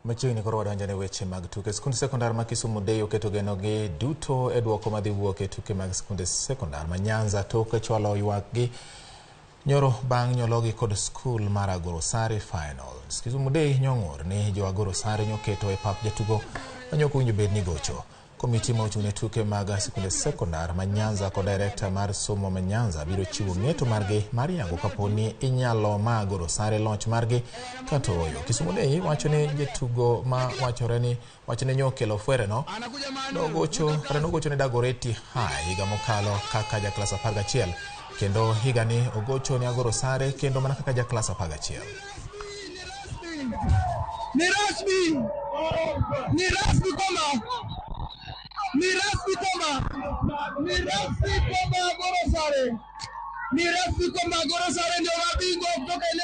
Machiegni koro wadonjo ne weche mag tuke. Skund sekondar ma Kisumu Day oketo genogi duto e duoko madhi wuok e tuke mag skunde sekondar ma Nyanza tok chwalo ywakgi nyoro bang' nyologi kod skul mar Agoro Sare Finals. Kisumu Day nyong'ur ni jo Agoro Sare nyoketo e pap jatugo manyok owinjo bed ni gocho. Komiti ma ochung' ne tuke mag sikunde sekondar ma Nyanza kod direkta mar somo ma Nyanza biro chiwo ng'eto margi mar yango kapo ni inyalo ma Agoro Sare loch margi kata ooyo. Kisumu Day wacho ni jatugo ma wachore ni wacho ni nyokelo fwereno nogocho kata nogocho ne Dagoretti High higa mokalo kaka ja klas 11 kendo higani ogocho ne Agoro Sare kendo mana kaka ja klas 11. Ni rasmi, ni rasmi kwamba ni rasmi kwamba ni rasmi kwamba Agoro Sare, ni rasmi kwamba Agoro Sare ndio mabingwa kutoka eneo